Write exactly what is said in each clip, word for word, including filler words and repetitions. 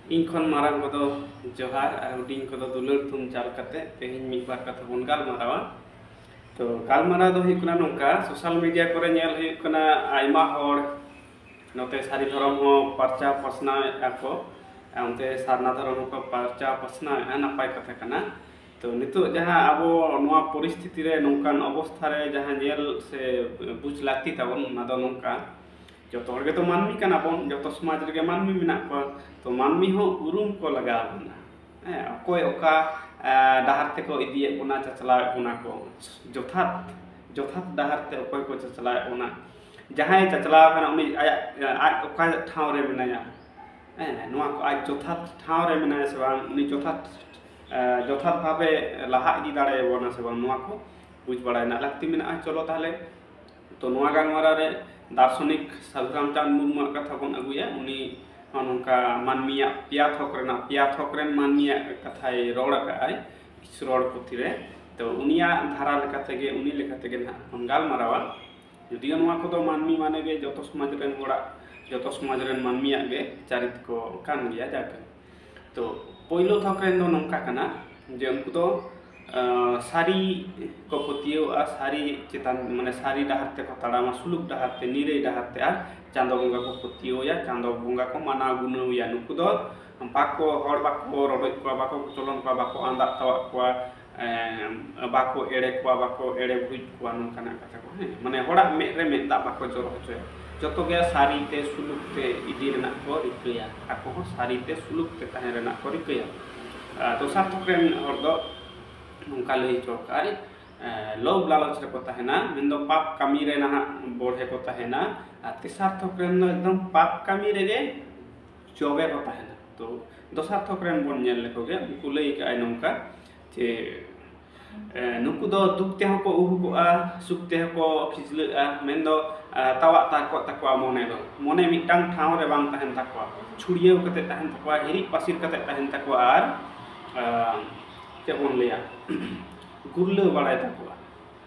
ᱤᱧ ᱠᱷᱚᱱ ᱢᱟᱨᱟᱝ ᱠᱚᱫᱚ ᱡᱚᱦᱟᱨ ᱟᱨ ᱦᱩᱰᱤᱧ ᱠᱚᱫᱚ ᱫᱩᱞᱟᱹᱲ ᱛᱷᱩᱢ ᱪᱟᱞ ᱠᱟᱛᱮ ᱛᱮᱦᱮᱧ ᱢᱤᱫ ᱵᱟᱨ ᱠᱟᱛᱷᱟ ᱵᱚᱱ ᱜᱟᱞᱢᱟᱨᱟᱣᱟ᱾ ᱛᱚ ᱜᱟᱞᱢᱟᱨᱟᱣ ᱫᱚ ᱦᱩᱭᱩᱜ ᱠᱟᱱᱟ ᱱᱚᱝᱠᱟ, ᱥᱳᱥᱟᱞ ᱢᱤᱰᱤᱭᱟ ᱠᱚᱨᱮ ᱧᱮᱞ ᱦᱩᱭᱩᱜ ᱠᱟᱱᱟ ᱟᱭᱢᱟ ᱦᱚᱲ ᱱᱚᱛᱮ ᱥᱟᱹᱨᱤ ᱫᱷᱚᱨᱚᱢ ᱦᱚᱸ ᱯᱟᱨᱪᱟᱣ ᱯᱟᱥᱱᱟᱣᱮᱫᱼᱟ ᱠᱚ, ᱟᱨ ᱚᱱᱛᱮ ᱥᱟᱨᱱᱟ ᱫᱷᱚᱨᱚᱢ ᱦᱚᱸᱠᱚ ᱯᱟᱨᱪᱟᱣ ᱯᱟᱥᱱᱟᱣᱮᱫᱼᱟ, ᱱᱟᱯᱟᱭ ᱠᱟᱛᱷᱟ ᱠᱟᱱᱟ᱾ ᱛᱚ ᱱᱤᱛᱚᱜ ᱡᱟᱦᱟᱸ ᱟᱵᱚ ᱱᱚᱣᱟ ᱯᱚᱨᱤᱥᱛᱷᱤᱛᱤ ᱨᱮ ᱱᱚᱝᱠᱟᱱ ᱚᱵᱚᱥᱛᱷᱟ ᱨᱮ ᱡᱟᱦᱟᱸ ᱧᱮᱞ ᱥᱮ ᱵᱩᱡᱽ ᱞᱟᱹᱠᱛᱤ ᱛᱟᱵᱚᱱ, ᱚᱱᱟ ᱫᱚ ᱱᱚᱝᱠᱟ, ᱡᱚᱛᱚ ᱦᱚᱲ ᱜᱮᱛᱚ ᱢᱟᱹᱱᱢᱤ ᱠᱟᱱᱟ ᱵᱚᱱ, ᱡᱚᱛᱚ ᱥᱚᱢᱟᱡᱽ ᱨᱮᱜᱮ ᱢᱟᱹᱱᱢᱤ ᱢᱮᱱᱟᱜ ᱠᱚᱣᱟ᱾ ᱛᱚ ᱢᱟᱹᱱᱢᱤ ᱦᱚᱸ ᱩᱨᱩᱢ ᱠᱚ ᱞᱟᱜᱟᱣ ᱵᱚᱱᱟ᱾ ᱦᱮᱸ, ᱚᱠᱚᱭ ᱚᱠᱟ, ᱮ, ᱰᱟᱦᱟᱨ ᱛᱮᱠᱚ ᱤᱫᱤᱭᱮᱫ ᱵᱚᱱᱟ, ᱪᱟᱪᱞᱟᱣᱮᱫ ᱵᱚᱱᱟ ᱠᱚ, ᱡᱚᱛᱷᱟᱛ, ᱡᱚᱛᱷᱟᱛ ᱰᱟᱦᱟᱨ ᱛᱮ ᱚᱠᱚᱭ ᱠᱚ ᱪᱟᱪᱞᱟᱣᱮᱫ ᱵᱚᱱᱟ, ᱡᱟᱦᱟᱸᱭ ᱪᱟᱪᱞᱟᱣ ᱠᱟᱱᱟ ᱩᱱᱤ ᱟᱭᱟᱜ, ᱟᱡ ᱚᱠᱟ ᱴᱷᱟᱶ ᱨᱮ ᱢᱮᱱᱟᱭᱟ, ᱦᱮᱸ, ᱱᱚᱣᱟ ᱠᱚ ᱟᱡ ᱡᱚᱛᱷᱟᱛ ᱴᱷᱟᱶ ᱨᱮ ᱢᱮᱱᱟᱭᱟ ᱥᱮ ᱵᱟᱝ, ᱩᱱᱤ ᱡᱚᱛᱷᱟᱛ, ᱮ, ᱡᱚᱛᱷᱟᱛ ᱵᱷᱟᱵᱮ ᱞᱟᱦᱟ ᱤᱫᱤ ᱫᱟᱲᱮᱭᱟᱵᱚᱱᱟ ᱥᱮ ᱵᱟᱝ, ᱱᱚᱣᱟ ᱠᱚ ᱵᱩᱡᱽ ᱵᱟᱲᱟᱭ ᱨᱮᱱᱟᱜ ᱞᱟᱹᱠᱛᱤ ᱢᱮᱱᱟᱜᱼᱟ᱾ ᱪᱚᱞᱚ ᱛᱟᱦᱚᱞᱮ, ᱛᱚ ᱱᱚᱣᱟ ᱜᱟᱞᱢᱟᱨᱟᱣ ᱨᱮ ᱫᱟᱨᱥᱚᱱᱤᱠ ᱥᱟᱫᱷᱩ ᱨᱟᱢᱪᱟᱸᱫᱽ ᱢᱩᱨᱢᱩᱣᱟᱜ ᱠᱟᱛᱷᱟ ᱵᱚᱱ ᱟᱹᱜᱩᱭᱟ᱾ ᱩᱱᱤ ᱦᱚᱸ ᱱᱚᱝᱠᱟ ᱢᱟᱹᱱᱢᱤᱭᱟᱜ ᱯᱮᱭᱟ ᱛᱷᱚᱠ ᱨᱮᱱᱟᱜ, ᱯᱮᱭᱟ ᱛᱷᱚᱠ ᱨᱮᱱ ᱢᱟᱹᱱᱢᱤᱭᱟᱜ ᱠᱟᱛᱷᱟᱭ ᱨᱚᱲ ᱟᱠᱟᱫᱼᱟᱭ ᱨᱚᱲ ᱯᱩᱛᱷᱤ ᱨᱮ᱾ ᱛᱚ ᱩᱱᱤᱭᱟᱜ ᱫᱷᱟᱨᱟ ᱞᱮᱠᱟ ᱛᱮᱜᱮ, ᱩᱱᱤ ᱞᱮᱠᱟ ᱛᱮᱜᱮ ᱱᱟᱦᱟᱜ ᱵᱚᱱ ᱜᱟᱞᱢᱟᱨᱟᱣᱟ᱾ ᱡᱩᱫᱤᱭᱳ ᱱᱚᱣᱟ ᱠᱚᱫᱚ ᱢᱟᱹᱱᱢᱤ ᱢᱟᱱᱮ ᱜᱮ ᱡᱚᱛᱚ ᱥᱚᱢᱟᱡᱽ ᱨᱮᱱ ᱦᱚᱲᱟᱜ, ᱡᱚᱛᱚ ᱥᱚᱢᱟᱡᱽ ᱨᱮᱱ ᱢᱟᱹᱱᱢᱤᱭᱟᱜ ᱜᱮ ᱪᱟᱹᱨᱤᱛ ᱠᱚ ᱠᱟᱱ ᱜᱮᱭᱟ ᱡᱟᱠᱮ᱾ ᱛᱚ ᱯᱳᱭᱞᱳ ᱛᱷᱚᱠ ᱨᱮᱱ ᱫᱚ ᱱᱚᱝᱠᱟ ᱠᱟᱱᱟ ᱡᱮ ᱩᱱᱠᱩ ᱫᱚ, ᱟᱸ, ᱥᱟᱹᱨᱤ ᱠᱚ ᱯᱟᱹᱛᱭᱟᱹᱣᱟᱜᱼᱟ, ᱥᱟᱹᱨᱤ ᱪᱮᱛᱟᱱ, ᱢᱟᱱᱮ ᱥᱟᱹᱨᱤ ᱰᱟᱦᱟᱨ ᱛᱮᱠᱚ ᱛᱟᱲᱟᱢᱟ, ᱥᱩᱞᱩᱠ ᱰᱟᱦᱟᱨ ᱛᱮ, ᱱᱤᱨᱟᱹᱭ ᱰᱟᱦᱟᱨ ᱛᱮ, ᱟᱨ ᱪᱟᱸᱫᱚ ᱵᱚᱸᱜᱟ ᱠᱚ ᱯᱟᱹᱛᱭᱟᱹᱣᱟᱭᱟ, ᱪᱟᱸᱫᱚ ᱵᱚᱸᱜᱟ ᱠᱚ ᱢᱟᱱᱟᱣ ᱜᱩᱱᱟᱹᱣᱮᱭᱟ᱾ ᱱᱩᱠᱩ ᱫᱚ ᱵᱟᱠᱚ, ᱦᱚᱲ ᱵᱟᱠᱚ ᱨᱚᱰᱚᱡ ᱠᱚᱣᱟ, ᱵᱟᱠᱚ ᱠᱚᱪᱚᱞᱚᱱ ᱠᱚᱣᱟ, ᱵᱟᱠᱚ ᱟᱸᱫᱟᱜ ᱛᱟᱣᱟᱜ ᱠᱚᱣᱟ, ᱮᱸ, ᱵᱟᱠᱚ ᱮᱲᱮ ᱠᱚᱣᱟ, ᱵᱟᱠᱚ ᱮᱲᱮ ᱵᱷᱩᱡ ᱠᱚᱣᱟ, ᱱᱚᱝᱠᱟᱱᱟᱜ ᱠᱟᱛᱷᱟ ᱠᱚ, ᱦᱮᱸ, ᱢᱟᱱᱮ ᱦᱚᱲᱟᱜ ᱢᱮᱫ ᱨᱮ ᱢᱮᱫ ᱫᱟᱜ ᱵᱟᱠᱚ ᱡᱚᱨᱚ ᱦᱚᱪᱚᱭᱟ᱾ ᱡᱚᱛᱚ ᱜᱮ ᱥᱟᱹᱨᱤ ᱛᱮ ᱥᱩᱞᱩᱠ ᱛᱮ ᱤᱫᱤ ᱨᱮᱱᱟᱜ ᱠᱚ ᱨᱤᱠᱟᱹᱭᱟ, ᱟᱠᱚ ᱦᱚᱸ ᱥᱟᱹᱨᱤ ᱛᱮ ᱥᱩᱞᱩᱠ ᱛᱮ ᱛᱟᱦᱮᱸ ᱨᱮᱱᱟᱜ ᱠᱚ ᱨᱤᱠᱟᱹᱭᱟ᱾ ᱟᱨ ᱫᱚᱥᱟᱨ ᱛᱷᱚᱠ ᱨᱮᱱ ᱦᱚᱲ ᱫᱚ ᱱᱚᱝᱠᱟ ᱞᱟᱹᱭ ᱦᱚᱪᱚ ᱠᱟᱜᱼᱟᱭ, ᱮᱸ, ᱞᱳᱵᱷ ᱞᱟᱞᱚᱪ ᱨᱮᱠᱚ ᱛᱟᱦᱮᱱᱟ, ᱢᱮᱱᱫᱚ ᱯᱟᱯ ᱠᱟᱹᱢᱤ ᱨᱮ ᱱᱟᱦᱟᱜ ᱵᱚᱲᱦᱮ ᱠᱚ ᱛᱟᱦᱮᱱᱟ᱾ ᱟᱨ ᱛᱮᱥᱟᱨ ᱛᱷᱚᱠ ᱨᱮᱱ ᱫᱚ ᱮᱠᱫᱚᱢ ᱯᱟᱯ ᱠᱟᱹᱢᱤ ᱨᱮᱜᱮ ᱡᱚᱵᱮ ᱠᱚ ᱛᱟᱦᱮᱱᱟ᱾ ᱛᱚ ᱫᱚᱥᱟᱨ ᱛᱷᱚᱠ ᱨᱮᱱ ᱵᱚᱱ ᱧᱮᱞ ᱞᱮᱠᱚ ᱜᱮ, ᱩᱱᱠᱩ ᱞᱟᱹᱭ ᱠᱟᱜᱼᱟᱭ ᱱᱚᱝᱠᱟ ᱡᱮ, ᱮ, ᱱᱩᱠᱩ ᱫᱚ ᱫᱩᱠ ᱛᱮᱦᱚᱸ ᱠᱚ ᱩᱦᱩᱠᱚᱜᱼᱟ, ᱥᱩᱠ ᱛᱮᱦᱚᱸ ᱠᱚ ᱠᱷᱤᱡᱞᱟᱹᱜᱼᱟ, ᱢᱮᱱᱫᱚ, ᱮ, ᱛᱟᱣᱟᱜ ᱛᱟᱠᱚᱜ ᱛᱟᱠᱚᱣᱟ ᱢᱚᱱᱮ ᱫᱚ, ᱢᱚᱱᱮ ᱢᱤᱫᱴᱟᱝ ᱴᱷᱟᱶ ᱨᱮ ᱵᱟᱝ ᱛᱟᱦᱮᱱ ᱛᱟᱠᱚᱣᱟ, ᱪᱷᱩᱲᱭᱟᱹᱣ ᱠᱟᱛᱮ ᱛᱟᱦᱮᱱ ᱛᱟᱠᱚᱣᱟ, ᱦᱤᱨᱤᱡ ᱯᱟᱹᱥᱤᱨ ᱠᱟᱛᱮ ᱛᱟᱦᱮᱱ ᱛᱟᱠᱚᱣᱟ, ᱟᱨ, ᱮ, ᱪᱮᱫ ᱵᱚᱱ ᱞᱟᱹᱭᱟ, ᱜᱩᱨᱞᱟᱹᱣ ᱵᱟᱲᱟᱭ ᱛᱟᱠᱚᱣᱟ᱾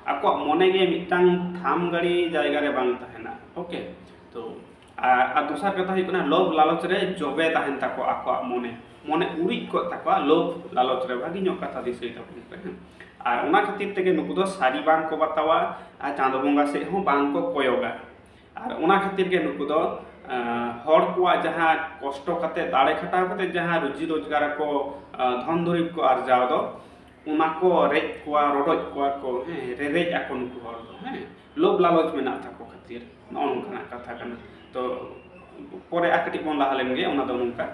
ᱟᱠᱚᱣᱟᱜ ᱢᱚᱱᱮ ᱜᱮ ᱢᱤᱫᱴᱟᱝ ᱛᱷᱟᱢ ᱜᱟᱲᱤ ᱡᱟᱭᱜᱟ ᱨᱮ ᱵᱟᱝ ᱛᱟᱦᱮᱱᱟ᱾ ᱳᱠᱮ, ᱛᱚ ᱟᱨ ᱟᱨ ᱫᱚᱥᱟᱨ ᱠᱟᱛᱷᱟ ᱦᱩᱭᱩᱜ ᱠᱟᱱᱟ, ᱞᱳᱵᱷ ᱞᱟᱞᱚᱪ ᱨᱮ ᱡᱚᱵᱮ ᱛᱟᱦᱮᱱ ᱛᱟᱠᱚᱣᱟ ᱟᱠᱚᱣᱟᱜ ᱢᱚᱱᱮ᱾ ᱢᱚᱱᱮ ᱩᱨᱤᱡ ᱠᱚᱜ ᱛᱟᱠᱚᱣᱟ ᱞᱳᱵᱷ ᱞᱟᱞᱚᱪ ᱨᱮ᱾ ᱵᱷᱟᱹᱜᱤ ᱧᱚᱜ ᱠᱟᱛᱷᱟ ᱫᱤᱥᱟᱹᱭ ᱛᱟᱵᱚᱱ ᱯᱮ, ᱦᱮᱸ᱾ ᱟᱨ ᱚᱱᱟ ᱠᱷᱟᱹᱛᱤᱨ ᱛᱮᱜᱮ ᱱᱩᱠᱩ ᱫᱚ ᱥᱟᱹᱨᱤ ᱵᱟᱝ ᱠᱚ ᱵᱟᱛᱟᱣᱟ ᱟᱨ ᱪᱟᱸᱫᱚ ᱵᱚᱸᱜᱟ ᱥᱮᱫ ᱦᱚᱸ ᱵᱟᱝ ᱠᱚ ᱠᱚᱭᱚᱜᱟ᱾ ᱟᱨ ᱚᱱᱟ ᱠᱷᱟᱹᱛᱤᱨ ᱜᱮ ᱱᱩᱠᱩ ᱫᱚ, ᱮᱸ, ᱦᱚᱲ ᱠᱚᱣᱟᱜ ᱡᱟᱦᱟᱸ ᱠᱚᱥᱴᱚ ᱠᱟᱛᱮ, ᱫᱟᱲᱮ ᱠᱷᱟᱴᱟᱣ ᱠᱟᱛᱮ ᱡᱟᱦᱟᱸ ᱨᱩᱡᱤ ᱨᱳᱡᱽᱜᱟᱨ ᱠᱚ, ᱮᱸ, ᱫᱷᱚᱱ ᱫᱩᱨᱤᱵᱽ ᱠᱚ ᱟᱨᱡᱟᱣ ᱫᱚ, ᱚᱱᱟ ᱠᱚ ᱨᱮᱡ ᱠᱚᱣᱟ, ᱨᱚᱰᱚᱡ ᱠᱚᱣᱟ ᱠᱚ, ᱦᱮᱸ, ᱨᱮᱨᱮᱡ ᱟᱠᱚ ᱱᱩᱠᱩ ᱦᱚᱲ ᱫᱚ, ᱦᱮᱸ, ᱞᱳᱵᱷ ᱞᱟᱞᱚᱪ ᱢᱮᱱᱟᱜ ᱛᱟᱠᱚ ᱠᱷᱟᱹᱛᱤᱨ᱾ ᱱᱚᱜᱼᱚ ᱱᱚᱝᱠᱟᱱᱟᱜ ᱠᱟᱛᱷᱟ ᱠᱟᱱᱟ᱾ ᱛᱚ ᱯᱚᱨᱮ ᱟᱨ ᱠᱟᱹᱴᱤᱡ ᱵᱚᱱ ᱞᱟᱦᱟ ᱞᱮᱱ ᱜᱮ, ᱚᱱᱟ ᱫᱚ ᱱᱚᱝᱠᱟ,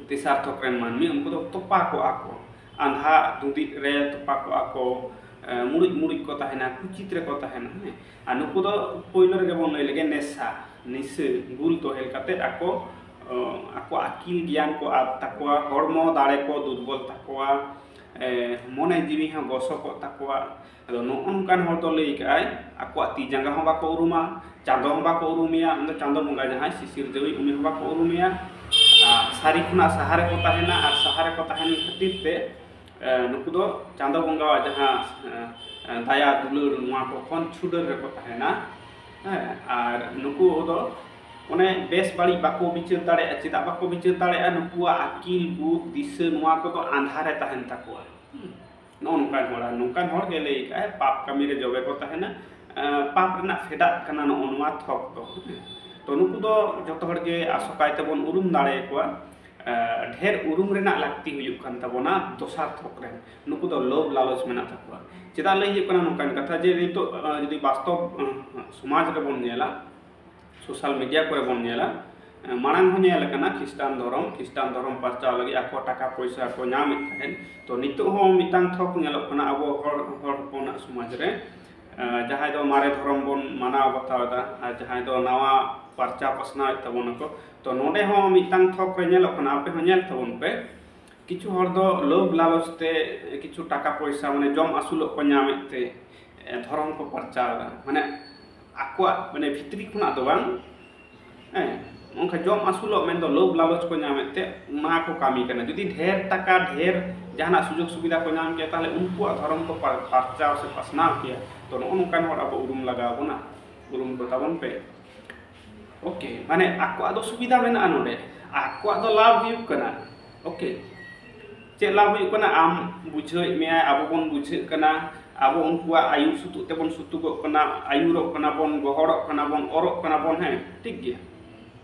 ᱛᱮᱥᱟᱨ ᱛᱷᱚᱠ ᱨᱮᱱ ᱢᱟᱹᱱᱢᱤ, ᱩᱱᱠᱩ ᱫᱚ ᱛᱚᱯᱟ ᱠᱚᱜᱼᱟ ᱠᱚ, ᱟᱸᱫᱷᱟ ᱫᱩᱸᱫᱤᱡ ᱨᱮ ᱛᱚᱯᱟ ᱠᱚᱜᱼᱟ ᱠᱚ, ᱮ, ᱢᱩᱲᱩᱡ ᱢᱩᱲᱩᱡ ᱠᱚ ᱛᱟᱦᱮᱱᱟ, ᱠᱩᱪᱤᱛ ᱨᱮᱠᱚ ᱛᱟᱦᱮᱱᱟ, ᱦᱮᱸ᱾ ᱟᱨ ᱱᱩᱠᱩ ᱫᱚ ᱯᱳᱭᱞᱳ ᱨᱮᱜᱮ ᱵᱚᱱ ᱞᱟᱹᱭ ᱞᱮᱜᱮ, ᱱᱮᱥᱟ, ᱱᱤᱥᱟᱹ, ᱵᱩᱞ ᱛᱚᱦᱮᱞ ᱠᱟᱛᱮᱫ ᱟᱠᱚ, ᱚ, ᱟᱠᱚ ᱟᱹᱠᱤᱞ ᱜᱮᱭᱟᱱ ᱠᱚ ᱟᱫ ᱛᱟᱠᱚᱣᱟ, ᱦᱚᱲᱢᱚ ᱫᱟᱲᱮ ᱠᱚ ᱫᱩᱨᱵᱚᱞ ᱛᱟᱠᱚᱣᱟ, ᱮ, ᱢᱚᱱᱮ ᱡᱤᱣᱤ ᱦᱚᱸ ᱜᱚᱥᱚᱠᱚᱜ ᱛᱟᱠᱚᱣᱟ᱾ ᱟᱫᱚ ᱱᱚᱜᱼᱚ ᱱᱚᱝᱠᱟᱱ ᱦᱚᱲ ᱫᱚ ᱞᱟᱹᱭ ᱠᱟᱜᱼᱟᱭ, ᱟᱠᱚᱣᱟᱜ ᱛᱤ ᱡᱟᱸᱜᱟ ᱦᱚᱸ ᱵᱟᱠᱚ ᱩᱨᱩᱢᱟ, ᱪᱟᱸᱫᱚ ᱦᱚᱸ ᱵᱟᱠᱚ ᱩᱨᱩᱢᱮᱭᱟ, ᱩᱱᱤ ᱫᱚ ᱪᱟᱸᱫᱚ ᱵᱚᱸᱜᱟ ᱡᱟᱦᱟᱸᱭ ᱥᱤᱥᱤᱨ ᱡᱟᱹᱣᱤᱡ, ᱩᱱᱤ ᱦᱚᱸ ᱵᱟᱠᱚ ᱩᱨᱩᱢᱮᱭᱟ᱾ ᱟᱨ ᱥᱟᱹᱨᱤ ᱠᱷᱚᱱᱟᱜ ᱥᱟᱦᱟ ᱨᱮᱠᱚ ᱛᱟᱦᱮᱱᱟ, ᱟᱨ ᱥᱟᱦᱟ ᱨᱮᱠᱚ ᱛᱟᱦᱮᱱ ᱠᱷᱟᱹᱛᱤᱨ ᱛᱮ, ᱮ, ᱱᱩᱠᱩ ᱫᱚ ᱪᱟᱸᱫᱚ ᱵᱚᱸᱜᱟᱣᱟᱜ ᱡᱟᱦᱟᱸ, ᱮ, ᱮ, ᱫᱟᱭᱟ ᱫᱩᱞᱟᱹᱲ, ᱱᱚᱣᱟ ᱠᱚ ᱠᱷᱚᱱ ᱪᱷᱩᱰᱟᱹᱨ ᱨᱮᱠᱚ ᱛᱟᱦᱮᱱᱟ᱾ ᱦᱮᱸ, ᱟᱨ ᱱᱩᱠᱩ ᱫᱚ ᱚᱱᱮ ᱵᱮᱥ ᱵᱟᱹᱲᱤᱡ ᱵᱟᱠᱚ ᱵᱤᱪᱟᱹᱨ ᱫᱟᱲᱮᱭᱟᱜᱼᱟ᱾ ᱪᱮᱫᱟᱜ ᱵᱟᱠᱚ ᱵᱤᱪᱟᱹᱨ ᱫᱟᱲᱮᱭᱟᱜᱼᱟ? ᱱᱩᱠᱩᱣᱟᱜ ᱟᱹᱠᱤᱞ, ᱵᱩᱫᱽ, ᱫᱤᱥᱟᱹ, ᱱᱚᱣᱟ ᱠᱚᱫᱚ ᱟᱸᱫᱷᱟ ᱨᱮ ᱛᱟᱦᱮᱱ ᱛᱟᱠᱚᱣᱟ᱾ ᱦᱩᱸ᱾ ᱱᱚᱜᱼᱚ ᱱᱚᱝᱠᱟᱱ ᱦᱚᱲ, ᱟᱨ ᱱᱚᱝᱠᱟᱱ ᱦᱚᱲ ᱜᱮ ᱞᱟᱹᱭ ᱠᱟᱜᱼᱟᱭ, ᱯᱟᱯ ᱠᱟᱹᱢᱤ ᱨᱮ ᱡᱚᱵᱮ ᱠᱚ ᱛᱟᱦᱮᱱᱟ᱾ ᱮᱸ, ᱯᱟᱯ ᱨᱮᱱᱟᱜ ᱯᱷᱮᱰᱟᱛ ᱠᱟᱱᱟ ᱱᱚᱜᱼᱚ ᱱᱚᱣᱟ ᱛᱷᱚᱠ ᱫᱚ᱾ ᱛᱚ ᱱᱩᱠᱩ ᱫᱚ ᱡᱚᱛᱚ ᱦᱚᱲ ᱜᱮ ᱟᱥᱚᱠᱟᱭ ᱛᱮᱵᱚᱱ ᱩᱨᱩᱢ ᱫᱟᱲᱮᱭᱟᱠᱚᱣᱟ᱾ ᱮᱸ, ᱰᱷᱮᱨ ᱩᱨᱩᱢ ᱨᱮᱱᱟᱜ ᱞᱟᱹᱠᱛᱤ ᱦᱩᱭᱩᱜ ᱠᱟᱱ ᱛᱟᱵᱚᱱᱟ ᱫᱚᱥᱟᱨ ᱛᱷᱚᱠ ᱨᱮᱱ᱾ ᱱᱩᱠᱩ ᱫᱚ ᱞᱳᱵᱷ ᱞᱟᱞᱚᱪ ᱢᱮᱱᱟᱜ ᱛᱟᱠᱚᱣᱟ᱾ ᱪᱮᱫᱟᱜ ᱞᱟᱹᱭ ᱦᱩᱭᱩᱜ ᱠᱟᱱᱟ ᱱᱚᱝᱠᱟᱱ ᱠᱟᱛᱷᱟ ᱡᱮ ᱱᱤᱛᱚᱜ, ᱮᱸ, ᱡᱩᱫᱤ ᱵᱟᱥᱛᱚᱵ, ᱮᱸ, ᱥᱚᱢᱟᱡᱽ ᱨᱮᱵᱚᱱ ᱧᱮᱞᱟ, ᱥᱳᱥᱟᱞ ᱢᱤᱰᱤᱭᱟ ᱠᱚᱨᱮ ᱵᱚᱱ ᱧᱮᱞᱟ, ᱮᱸ, ᱢᱟᱲᱟᱝ ᱦᱚᱸ ᱧᱮᱞ ᱟᱠᱟᱱᱟ, ᱠᱷᱨᱤᱥᱴᱟᱱ ᱫᱷᱚᱨᱚᱢ, ᱠᱷᱨᱤᱥᱴᱟᱱ ᱫᱷᱚᱨᱚᱢ ᱯᱟᱨᱪᱟᱣ ᱞᱟᱹᱜᱤᱫ ᱟᱠᱚ ᱴᱟᱠᱟ ᱯᱚᱭᱥᱟ ᱠᱚ ᱧᱟᱢᱮᱫ ᱛᱟᱦᱮᱸᱫ᱾ ᱛᱚ ᱱᱤᱛᱚᱜ ᱦᱚᱸ ᱢᱤᱫᱴᱟᱝ ᱛᱷᱚᱠ ᱧᱮᱞᱚᱜ ᱠᱟᱱᱟ ᱟᱵᱚ ᱦᱚᱲ, ᱦᱚᱲ ᱦᱚᱯᱚᱱᱟᱜ ᱥᱚᱢᱟᱡᱽ ᱨᱮ, ᱮᱸ, ᱡᱟᱦᱟᱸᱭ ᱫᱚ ᱢᱟᱨᱮ ᱫᱷᱚᱨᱚᱢ ᱵᱚᱱ ᱢᱟᱱᱟᱣ ᱵᱟᱛᱟᱣ ᱮᱫᱟ ᱟᱨ ᱡᱟᱦᱟᱸᱭ ᱫᱚ ᱱᱟᱣᱟ ᱯᱟᱨᱪᱟ ᱯᱟᱥᱱᱟᱣᱮᱫ ᱛᱟᱵᱚᱱᱟᱠᱚ᱾ ᱛᱚ ᱱᱚᱰᱮ ᱦᱚᱸ ᱢᱤᱫᱴᱟᱝ ᱛᱷᱚᱠ ᱨᱮ ᱧᱮᱞᱚᱜ ᱠᱟᱱᱟ, ᱟᱯᱮ ᱦᱚᱸ ᱧᱮᱞ ᱛᱟᱵᱚᱱ ᱯᱮ, ᱠᱤᱪᱷᱩ ᱦᱚᱲ ᱫᱚ ᱞᱳᱵᱷ ᱞᱟᱞᱚᱪ ᱛᱮ ᱠᱤᱪᱷᱩ ᱴᱟᱠᱟ ᱯᱚᱭᱥᱟ, ᱢᱟᱱᱮ ᱡᱚᱢ ᱟᱹᱥᱩᱞᱚᱜ ᱠᱚ ᱧᱟᱢᱮᱫ ᱛᱮ, ᱮ, ᱫᱷᱚᱨᱚᱢ ᱠᱚ ᱯᱟᱨᱪᱟᱣ ᱮᱫᱟ᱾ ᱢᱟᱱᱮ ᱟᱠᱚᱣᱟᱜ, ᱢᱟᱱᱮ, ᱵᱷᱤᱛᱨᱤ ᱠᱷᱚᱱᱟᱜ ᱫᱚ ᱵᱟᱝ, ᱦᱮᱸ, ᱚᱱᱠᱟ ᱡᱚᱢ ᱟᱹᱥᱩᱞᱚᱜ ᱢᱮᱱᱫᱚ ᱞᱳᱵᱷ ᱞᱟᱞᱚᱪ ᱠᱚ ᱧᱟᱢᱮᱫ ᱛᱮ ᱚᱱᱟ ᱠᱚ ᱠᱟᱹᱢᱤ ᱠᱟᱱᱟ᱾ ᱡᱩᱫᱤ ᱰᱷᱮᱨ ᱴᱟᱠᱟ, ᱰᱷᱮᱨ ᱡᱟᱦᱟᱱᱟᱜ ᱥᱩᱡᱳᱜᱽ ᱥᱩᱵᱤᱫᱷᱟ ᱠᱚ ᱧᱟᱢ ᱠᱮᱭᱟ, ᱛᱟᱦᱚᱞᱮ ᱩᱱᱠᱩᱣᱟᱜ ᱫᱷᱚᱨᱚᱢ ᱠᱚ ᱯᱟᱨ-, ᱯᱟᱨᱪᱟᱣ ᱥᱮ ᱯᱟᱥᱱᱟᱣ ᱠᱮᱭᱟ᱾ ᱛᱚ ᱱᱚᱜᱼᱚ ᱱᱚᱝᱠᱟᱱ ᱦᱚᱲ ᱟᱵᱚ ᱩᱨᱩᱢ ᱞᱟᱜᱟᱣ ᱵᱚᱱᱟ, ᱩᱨᱩᱢ ᱠᱚ ᱛᱟᱵᱚᱱ ᱯᱮ᱾ ᱳᱠᱮ, ᱢᱟᱱᱮ ᱟᱠᱚᱣᱟᱜ ᱫᱚ ᱥᱩᱵᱤᱫᱷᱟ ᱢᱮᱱᱟᱜᱼᱟ ᱱᱚᱰᱮ, ᱟᱠᱚᱣᱟᱜ ᱫᱚ ᱞᱟᱵᱷ ᱦᱩᱭᱩᱜ ᱠᱟᱱᱟ᱾ ᱳᱠᱮ, ᱪᱮᱫ ᱞᱟᱵᱷ ᱦᱩᱭᱩᱜ ᱠᱟᱱᱟ? ᱟᱢ ᱵᱩᱡᱷᱟᱹᱣᱮᱫ ᱢᱮᱭᱟᱭ, ᱟᱵᱚ ᱵᱚᱱ ᱵᱩᱡᱷᱟᱹᱜ ᱠᱟᱱᱟ, ᱟᱵᱚ ᱩᱱᱠᱩᱣᱟᱜ ᱟᱹᱭᱩᱨ ᱥᱩᱛᱩᱜ ᱛᱮᱵᱚᱱ ᱥᱩᱛᱩᱜᱚᱜ ᱠᱟᱱᱟ, ᱟᱹᱭᱩᱨᱚᱜ ᱠᱟᱱᱟ ᱵᱚᱱ, ᱜᱚᱦᱚᱲᱚᱜ ᱠᱟᱱᱟ ᱵᱚᱱ, ᱚᱨᱚᱜ ᱠᱟᱱᱟ ᱵᱚᱱ, ᱦᱮᱸ, ᱴᱷᱤᱠ ᱜᱮᱭᱟ,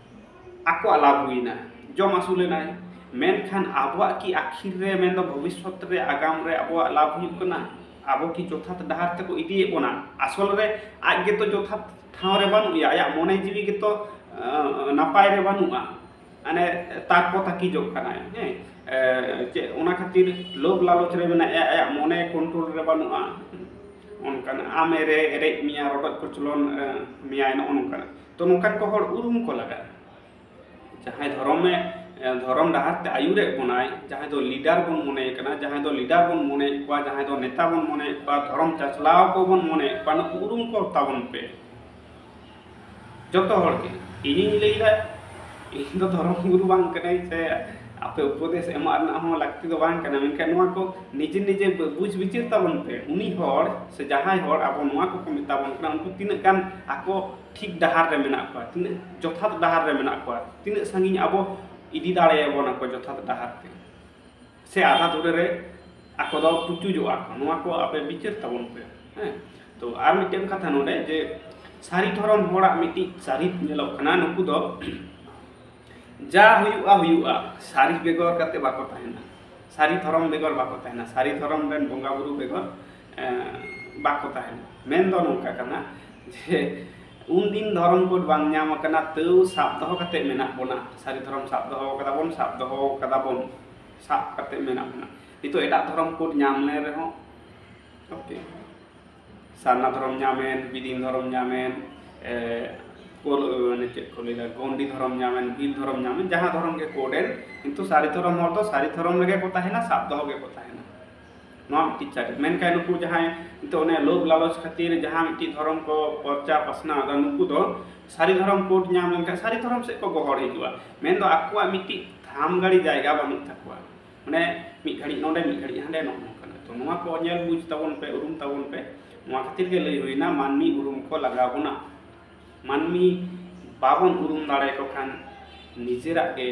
ᱟᱠᱚᱣᱟᱜ ᱞᱟᱵᱷ ᱦᱩᱭᱱᱟ, ᱡᱚᱢ ᱟᱹᱥᱩᱞᱮᱱᱟᱭ᱾ ᱢᱮᱱᱠᱷᱟᱱ ᱟᱵᱚᱣᱟᱜ ᱠᱤ ᱟᱹᱠᱷᱤᱨ ᱨᱮ, ᱢᱮᱱᱫᱚ ᱵᱷᱚᱵᱤᱥᱥᱚᱛ ᱨᱮ, ᱟᱜᱟᱢ ᱨᱮ ᱟᱵᱚᱣᱟᱜ ᱞᱟᱵᱷ ᱦᱩᱭᱩᱜ ᱠᱟᱱᱟ? ᱟᱵᱚ ᱠᱤ ᱡᱚᱛᱷᱟᱛ ᱰᱟᱦᱟᱨ ᱛᱮᱠᱚ ᱤᱫᱤᱭᱮᱫ ᱵᱚᱱᱟ? ᱟᱥᱚᱞ ᱨᱮ ᱟᱡ ᱜᱮᱛᱚ ᱡᱚᱛᱷᱟᱛ ᱴᱷᱟᱶ ᱨᱮ ᱵᱟᱹᱱᱩᱜ ᱮᱭᱟ, ᱟᱭᱟᱜ ᱢᱚᱱᱮ ᱡᱤᱣᱤ ᱜᱮᱛᱚ ᱟᱸ, ᱱᱟᱯᱟᱭ ᱨᱮ ᱵᱟᱹᱱᱩᱜᱼᱟ, ᱢᱟᱱᱮ ᱛᱟᱨᱠᱚ ᱛᱟᱹᱠᱤᱡᱚᱜ ᱠᱟᱱᱟᱭ, ᱦᱮᱸ᱾ ᱮ, ᱪᱮᱫ ᱚᱱᱟ ᱠᱷᱟᱹᱛᱤᱨ ᱞᱳᱵᱷ ᱞᱟᱞᱚᱪ ᱨᱮ ᱢᱮᱱᱟᱜᱼᱟ, ᱟᱭᱟᱜ ᱢᱚᱱᱮ ᱠᱚᱱᱴᱨᱳᱞ ᱨᱮ ᱵᱟᱹᱱᱩᱜᱼᱟ, ᱚᱱᱠᱟᱱᱟᱜ ᱟᱢᱮ ᱨᱮ ᱮᱨᱮᱡ ᱢᱮᱭᱟ, ᱨᱚᱰᱚᱡ ᱠᱚᱪᱞᱚᱱ ᱮ, ᱢᱮᱭᱟᱭ, ᱱᱚᱜᱼᱚ ᱱᱚᱝᱠᱟᱱᱟᱜ᱾ ᱛᱚ ᱱᱚᱝᱠᱟᱱ ᱠᱚ ᱦᱚᱲ ᱩᱨᱩᱢ ᱠᱚ ᱞᱟᱜᱟᱜᱼᱟ᱾ ᱡᱟᱦᱟᱸᱭ ᱫᱷᱚᱨᱚᱢᱮ ᱮ, ᱫᱷᱚᱨᱚᱢ ᱰᱟᱦᱟᱨ ᱛᱮ ᱟᱹᱭᱩᱨᱮᱫ ᱵᱚᱱᱟᱭ, ᱡᱟᱦᱟᱸᱭ ᱫᱚ ᱞᱤᱰᱟᱨ ᱵᱚᱱ ᱢᱚᱱᱮᱭᱮ ᱠᱟᱱᱟ, ᱡᱟᱦᱟᱸᱭ ᱫᱚ ᱞᱤᱰᱟᱨ ᱵᱚᱱ ᱢᱚᱱᱮᱭᱮᱫ ᱠᱚᱣᱟ, ᱡᱟᱦᱟᱸᱭ ᱫᱚ ᱱᱮᱛᱟ ᱵᱚᱱ ᱢᱚᱱᱮᱭᱮᱫ ᱠᱚᱣᱟ, ᱫᱷᱚᱨᱚᱢ ᱪᱟᱪᱞᱟᱣ ᱠᱚᱵᱚᱱ ᱢᱚᱱᱮᱭᱮᱫ ᱠᱚᱣᱟ, ᱱᱩᱠᱩ ᱩᱨᱩᱢ ᱠᱚ ᱛᱟᱵᱚᱱ ᱯᱮ᱾ ᱡᱚᱛᱚ ᱦᱚᱲ ᱜᱮ᱾ ᱤᱧᱤᱧ ᱞᱟᱹᱭᱫᱟ, ᱤᱧ ᱫᱚ ᱫᱷᱚᱨᱚᱢ ᱜᱩᱨᱩ ᱵᱟᱝ ᱠᱟᱹᱱᱟᱹᱧ, ᱥᱮ ᱟᱯᱮ ᱩᱯᱚᱫᱮᱥ ᱮᱢᱚᱜ ᱨᱮᱱᱟᱜ ᱦᱚᱸ ᱞᱟᱹᱠᱛᱤ ᱫᱚ ᱵᱟᱝ ᱠᱟᱱᱟ, ᱢᱮᱱᱠᱷᱟᱱ ᱱᱚᱣᱟ ᱠᱚ ᱱᱤᱡᱮ ᱱᱤᱡᱮ ᱵᱩᱡᱽ ᱵᱤᱪᱟᱹᱨ ᱛᱟᱵᱚᱱ ᱯᱮ᱾ ᱩᱱᱤ ᱦᱚᱲ ᱥᱮ ᱡᱟᱦᱟᱸᱭ ᱦᱚᱲ ᱟᱵᱚ ᱱᱚᱣᱟ ᱠᱚᱠᱚ ᱢᱮᱛᱟ ᱵᱚᱱ ᱠᱟᱱᱟ, ᱩᱱᱠᱩ ᱛᱤᱱᱟᱹᱜ ᱜᱟᱱ ᱟᱠᱚ ᱴᱷᱤᱠ ᱰᱟᱦᱟᱨ ᱨᱮ ᱢᱮᱱᱟᱜ ᱠᱚᱣᱟ, ᱛᱤᱱᱟᱹᱜ ᱡᱚᱛᱷᱟᱛ ᱰᱟᱦᱟᱨ ᱨᱮ ᱢᱮᱱᱟᱜ ᱠᱚᱣᱟ, ᱛᱤᱱᱟᱹᱜ ᱥᱟᱺᱜᱤᱧ ᱟᱵᱚ ᱤᱫᱤ ᱫᱟᱲᱮᱭᱟᱵᱚᱱᱟ ᱠᱚ ᱡᱚᱛᱷᱟᱛ ᱰᱟᱦᱟᱨ ᱛᱮ, ᱥᱮ ᱟᱫᱷᱟ ᱫᱷᱩᱨᱟᱹ ᱨᱮ ᱟᱠᱚ ᱫᱚ ᱯᱩᱪᱩᱡᱚᱜᱼᱟ ᱠᱚ᱾ ᱱᱚᱣᱟ ᱠᱚ ᱟᱯᱮ ᱵᱤᱪᱟᱹᱨ ᱛᱟᱵᱚᱱ ᱯᱮ, ᱦᱮᱸ᱾ ᱛᱚ ᱟᱨ ᱢᱤᱫᱴᱮᱱ ᱠᱟᱛᱷᱟ ᱱᱚᱰᱮ, ᱡᱮ ᱥᱟᱹᱨᱤ ᱫᱷᱚᱨᱚᱢ ᱦᱚᱲᱟᱜ ᱢᱤᱫᱴᱤᱡ ᱪᱟᱹᱨᱤᱛ ᱧᱮᱞᱚᱜ ᱠᱟᱱᱟ, ᱱᱩᱠᱩ ᱫᱚ ᱡᱟ ᱦᱩᱭᱩᱜᱼᱟ ᱦᱩᱭᱩᱜᱼᱟ, ᱥᱟᱹᱨᱤ ᱵᱮᱜᱚᱨ ᱠᱟᱛᱮ ᱵᱟᱠᱚ ᱛᱟᱦᱮᱱᱟ, ᱥᱟᱹᱨᱤ ᱫᱷᱚᱨᱚᱢ ᱵᱮᱜᱚᱨ ᱵᱟᱠᱚ ᱛᱟᱦᱮᱱᱟ, ᱥᱟᱹᱨᱤ ᱫᱷᱚᱨᱚᱢ ᱨᱮᱱ ᱵᱚᱸᱜᱟ ᱵᱩᱨᱩ ᱵᱮᱜᱚᱨ ᱮ, ᱵᱟᱠᱚ ᱛᱟᱦᱮᱱᱟ᱾ ᱢᱮᱱ ᱫᱚ ᱱᱚᱝᱠᱟ ᱠᱟᱱᱟ ᱡᱮ ᱩᱱᱫᱤᱱ ᱫᱷᱚᱨᱚᱢ ᱠᱳᱰ ᱵᱟᱝ ᱧᱟᱢ ᱟᱠᱟᱱᱟ, ᱛᱟᱹᱣ ᱥᱟᱵ ᱫᱚᱦᱚ ᱠᱟᱛᱮ ᱢᱮᱱᱟᱜ ᱵᱚᱱᱟ, ᱥᱟᱹᱨᱤ ᱫᱷᱚᱨᱚᱢ ᱥᱟᱵ ᱫᱚᱦᱚ ᱠᱟᱫᱟ ᱵᱚᱱ, ᱥᱟᱵ ᱫᱚᱦᱚ ᱠᱟᱫᱟ ᱵᱚᱱ, ᱥᱟᱵ ᱠᱟᱛᱮ ᱢᱮᱱᱟᱜ ᱵᱚᱱᱟ᱾ ᱱᱤᱛᱚᱜ ᱮᱴᱟᱜ ᱫᱷᱚᱨᱚᱢ ᱠᱳᱰ ᱧᱟᱢ ᱞᱮᱱ ᱨᱮᱦᱚᱸ, ᱳᱠᱮ, ᱥᱟᱨᱱᱟ ᱫᱷᱚᱨᱚᱢ ᱧᱟᱢᱮᱱ, ᱵᱤᱫᱤᱱ ᱫᱷᱚᱨᱚᱢ ᱧᱟᱢᱮᱱ, ᱮ, ᱠᱳᱞ-, ᱢᱟᱱᱮ ᱪᱮᱫ ᱠᱚ ᱞᱟᱹᱭᱟ, ᱜᱚᱱᱰᱤ ᱫᱷᱚᱨᱚᱢ ᱧᱟᱢᱮᱱ, ᱵᱷᱤᱞ ᱫᱷᱚᱨᱚᱢ ᱧᱟᱢᱮᱱ, ᱡᱟᱦᱟᱸ ᱫᱷᱚᱨᱚᱢ ᱜᱮ ᱠᱳᱰ ᱮᱱ, ᱠᱤᱱᱛᱩ ᱥᱟᱹᱨᱤ ᱫᱷᱚᱨᱚᱢ ᱦᱚᱲ ᱫᱚ ᱥᱟᱹᱨᱤ ᱫᱷᱚᱨᱚᱢ ᱨᱮᱜᱮ ᱠᱚ ᱛᱟᱦᱮᱱᱟ, ᱥᱟᱵ ᱫᱚᱦᱚ ᱜᱮᱠᱚ ᱛᱟᱦᱮᱱᱟ᱾ ᱱᱚᱣᱟ ᱢᱤᱫᱴᱤᱡ ᱪᱟᱹᱨᱤ᱾ ᱢᱮᱱᱠᱷᱟᱱ ᱱᱩᱠᱩ ᱡᱟᱦᱟᱸᱭ ᱱᱤᱛᱚᱜ ᱚᱱᱮ ᱞᱳᱵᱷ ᱞᱟᱞᱚᱪ ᱠᱷᱟᱹᱛᱤᱨ ᱡᱟᱦᱟᱸ ᱢᱤᱫᱴᱤᱡ ᱫᱷᱚᱨᱚᱢ ᱠᱚ ᱯᱚᱨᱪᱟ ᱯᱟᱥᱱᱟᱣ ᱮᱫᱟ, ᱱᱩᱠᱩ ᱫᱚ ᱥᱟᱹᱨᱤ ᱫᱷᱚᱨᱚᱢ ᱠᱳᱰ ᱧᱟᱢ ᱞᱮᱱᱠᱷᱟᱱ ᱥᱟᱹᱨᱤ ᱫᱷᱚᱨᱚᱢ ᱥᱮᱫ ᱠᱚ ᱜᱚᱦᱚᱲ ᱦᱤᱡᱩᱜᱼᱟ᱾ ᱢᱮᱱᱫᱚ ᱟᱠᱚᱣᱟᱜ ᱢᱤᱫᱴᱤᱡ ᱛᱷᱟᱢ ᱜᱟᱲᱤ ᱡᱟᱭᱜᱟ ᱵᱟᱹᱱᱩᱜ ᱛᱟᱠᱚᱣᱟ᱾ ᱢᱟᱱᱮ ᱢᱤᱫ ᱜᱷᱟᱹᱲᱤᱡ ᱱᱚᱰᱮ, ᱢᱤᱫ ᱜᱷᱟᱹᱲᱤᱡ ᱦᱟᱸᱰᱮ, ᱱᱚᱜᱼᱚ ᱱᱚᱝᱠᱟᱱᱟᱜ᱾ ᱛᱚ ᱱᱚᱣᱟ ᱠᱚ ᱧᱮᱞ ᱵᱩᱡᱽ ᱛᱟᱵᱚᱱ ᱯᱮ, ᱩᱨᱩᱢ ᱛᱟᱵᱚᱱ ᱯᱮ᱾ ᱱᱚᱣᱟ ᱠᱷᱟᱹᱛᱤᱨ ᱜᱮ ᱞᱟᱹᱭ ᱦᱩᱭᱱᱟ, ᱢᱟᱹᱱᱢᱤ ᱩᱨᱩᱢ ᱠᱚ ᱞᱟᱜᱟᱣ ᱵᱚᱱᱟ᱾ ᱢᱟᱹᱱᱢᱤ ᱵᱟᱵᱚᱱ ᱩᱨᱩᱢ ᱫᱟᱲᱮᱭᱟᱠᱚ ᱠᱷᱟᱱ ᱱᱤᱡᱮᱨᱟᱜ ᱜᱮ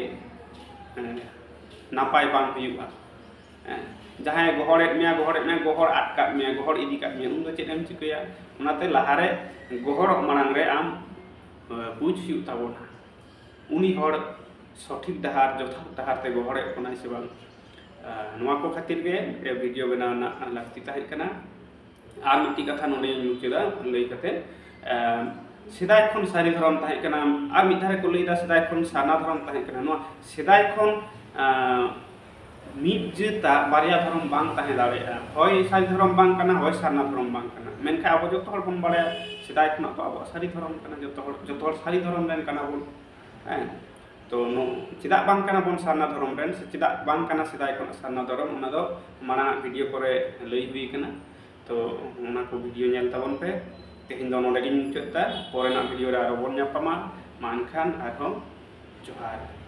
ᱱᱟᱯᱟᱭ ᱵᱟᱝ ᱦᱩᱭᱩᱜᱼᱟ᱾ ᱡᱟᱦᱟᱸᱭ ᱜᱚᱦᱚᱲᱮᱫ ᱢᱮᱭᱟ, ᱜᱚᱦᱚᱲᱮᱫ ᱢᱮᱭᱟ, ᱜᱚᱦᱚᱲ ᱟᱫ ᱠᱟᱫ ᱢᱮᱭᱟ, ᱜᱚᱦᱚᱲ ᱤᱫᱤ ᱠᱟᱫ ᱢᱮᱭᱟ, ᱩᱱᱫᱚ ᱪᱮᱫ ᱮᱢ ᱪᱤᱠᱟᱹᱭᱟ? ᱚᱱᱟᱛᱮ ᱞᱟᱦᱟᱨᱮ ᱜᱚᱦᱚᱲᱚᱜ ᱢᱟᱲᱟᱝ ᱨᱮ ᱟᱢ ᱵᱩᱡᱽ ᱦᱩᱭᱩᱜ ᱛᱟᱵᱚᱱᱟ ᱩᱱᱤ ᱦᱚᱲ ᱥᱚᱴᱷᱤᱠ ᱰᱟᱦᱟᱨ, ᱡᱚᱛᱷᱟᱛ ᱰᱟᱦᱟᱨ ᱛᱮ ᱜᱚᱦᱚᱲᱮᱫ ᱵᱚᱱᱟᱭ ᱥᱮ ᱵᱟᱝ᱾ ᱱᱚᱣᱟ ᱠᱚ ᱠᱷᱟᱹᱛᱤᱨ ᱜᱮ ᱵᱷᱤᱰᱤᱭᱳ ᱵᱮᱱᱟᱣ ᱨᱮᱱᱟᱜ ᱞᱟᱹᱠᱛᱤ ᱛᱟᱦᱮᱸ ᱠᱟᱱᱟ᱾ ᱟᱨ ᱢᱤᱫᱴᱤᱡ ᱠᱟᱛᱷᱟ ᱱᱚᱰᱮᱧ ᱢᱩᱪᱟᱹᱫᱟ ᱞᱟᱹᱭ ᱠᱟᱛᱮ, ᱥᱮᱫᱟᱭ ᱠᱷᱚᱱ ᱥᱟᱹᱨᱤ ᱫᱷᱚᱨᱚᱢ ᱛᱟᱦᱮᱸ ᱠᱟᱱᱟ, ᱟᱨ ᱢᱤᱫ ᱫᱷᱟᱨᱮ ᱠᱚ ᱞᱟᱹᱭᱫᱟ ᱥᱮᱫᱟᱭ ᱠᱷᱚᱱ ᱥᱟᱨᱱᱟ ᱫᱷᱚᱨᱚᱢ ᱛᱟᱦᱮᱸ ᱠᱟᱱᱟ᱾ ᱱᱚᱣᱟ ᱥᱮᱫᱟᱭ ᱠᱷᱚᱱ ᱢᱤᱫ ᱡᱟᱹᱛᱟᱜ ᱵᱟᱨᱭᱟ ᱫᱷᱚᱨᱚᱢ ᱵᱟᱝ ᱛᱟᱦᱮᱸ ᱫᱟᱲᱮᱭᱟᱜᱼᱟ, ᱦᱚᱭ ᱥᱟᱹᱨᱤ ᱫᱷᱚᱨᱚᱢ ᱵᱟᱝ ᱠᱟᱱᱟ, ᱦᱚᱭ ᱥᱟᱨᱱᱟ ᱫᱷᱚᱨᱚᱢ ᱵᱟᱝ ᱠᱟᱱᱟ᱾ ᱢᱮᱱᱠᱷᱟᱱ ᱟᱵᱚ ᱡᱚᱛᱚ ᱦᱚᱲ ᱵᱚᱱ ᱵᱟᱲᱟᱭᱟ ᱥᱮᱫᱟᱭ ᱠᱷᱚᱱᱟᱜ ᱫᱚ ᱟᱵᱚᱣᱟᱜ ᱥᱟᱹᱨᱤ ᱫᱷᱚᱨᱚᱢ ᱠᱟᱱᱟ, ᱡᱚᱛᱚ ᱦᱚᱲ ᱡᱚᱛᱚ ᱦᱚᱲ ᱥᱟᱹᱨᱤ ᱫᱷᱚᱨᱚᱢ ᱨᱮᱱ ᱠᱟᱱᱟ ᱵᱚᱱ᱾ ᱦᱮᱸ, ᱛᱚ ᱪᱮᱫᱟᱜ ᱵᱟᱝ ᱠᱟᱱᱟ ᱵᱚᱱ ᱥᱟᱨᱱᱟ ᱫᱷᱚᱨᱚᱢ ᱨᱮᱱ, ᱥᱮ ᱪᱮᱫᱟᱜ ᱵᱟᱝ ᱠᱟᱱᱟ ᱥᱮᱫᱟᱭ ᱠᱷᱚᱱᱟᱜ ᱥᱟᱨᱱᱟ ᱫᱷᱚᱨᱚᱢ, ᱚᱱᱟ ᱫᱚ ᱢᱟᱲᱟᱝ ᱟᱜ ᱵᱷᱤᱰᱤᱭᱳ ᱠᱚᱨᱮ ᱞᱟᱹᱭ ᱦᱩᱭ ᱠᱟᱱᱟ᱾ ᱛᱚ ᱚᱱᱟ ᱠᱚ ᱵᱷᱤᱰᱤᱭᱳ ᱧᱮᱞ ᱛᱟᱵᱚᱱ ᱯᱮ᱾ ᱛᱮᱦᱮᱧ ᱫᱚ ᱱᱚᱰᱮ ᱜᱤᱧ ᱢᱩᱪᱟᱹᱫ ᱮᱫᱟ᱾ ᱯᱚᱨᱮᱱᱟᱜ ᱵᱷᱤᱰᱤᱭᱳ ᱨᱮ ᱟᱨᱚ ᱵᱚᱱ ᱧᱟᱯᱟᱢᱟ᱾ ᱢᱟ ᱮᱱᱠᱷᱟᱱ ᱟᱨᱦᱚᱸ ᱡᱚᱦᱟᱨ᱾